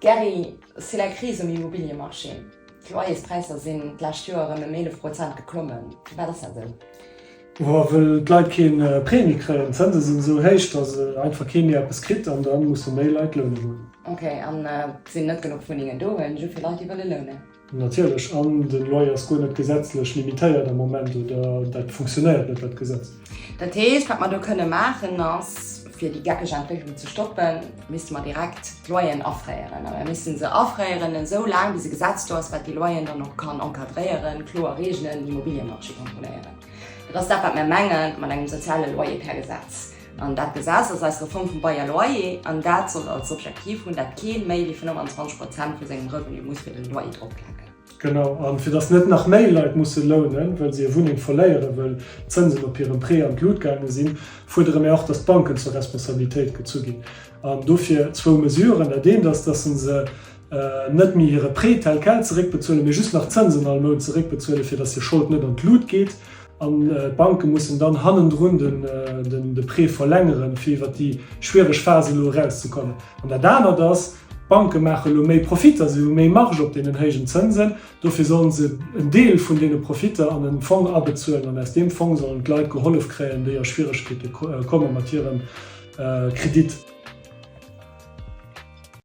Gerry, c'est la crise um Immobiliemarché. D'Loyerspräisser sinn d'lescht Joer erëm ëm 11 Prozent geklommen. Firwat ass dat esou? Jo, wëll d'Leit kee Prêt méi kréien. D'Zënse sinn esou héich, datt einfach kee méi eppes kritt an da musse méi Leit loune goen. Ok, an et sinn net genuch Wunnengen do, well esou vill Leit déi wëlle lounen. Natierlech, an de Loyer ass guer net gesetzlech limitéiert am Moment, oder dat funktionéiert net, dat Gesetz. Dat heescht, wat mer do kënne maachen ass, fir déi geckeg Entwécklung ze stoppen, misste mer direkt d'Loyeren afréieren. A mer misste se afréieren esou laang, bis e Gesetz do ass, wat déi Loyeren dann och kann encadréieren, kloer Reegelen, den Immobiliëmarché kontrolléieren. Dat ass dat, wat mer menge mat engem soziale Loyer per Gesetz. An dat Gesetz ass eis Reform vum Bail à loyer an dat soll als Objektiv hunn, dat kee méi wéi 25 Prozent vu sengem Revenu muss fir den Loyer dropklaken. Genau, a fir datt net nach méi Leit musse lounen, well se hir Wunneng verléieren, well d'Zënsen op hirem Prêt an d'Lut gaange sinn, fuerdere mir och, datt d'Banken zur Responsabilitéit gezu ginn. An dofir zwou Mesuren, Dat eent ass, datt se net méi hire Prêt tel quel zeréckbezuelen, mee just nach d'Zënsen all Mount zeréckbezuelen, fir datt hir Schold net an d'Lut geet. An d'Banke mussen dann hannendrun de Prêt verlängeren, fir iwwer déi schwiereg Phas elo erauszekommen. An dat anert ass, d'Banke maache elo méi Profitter, si hu méi Marge op deenen héijen Zënsen. Dofir sollen se en Deel vun deene Profitter an en Fong abezuelen. An aus deem Fong sollen d'Leit gehollef kréien, déi a Schwieregkeete komme mat hirem Kredit.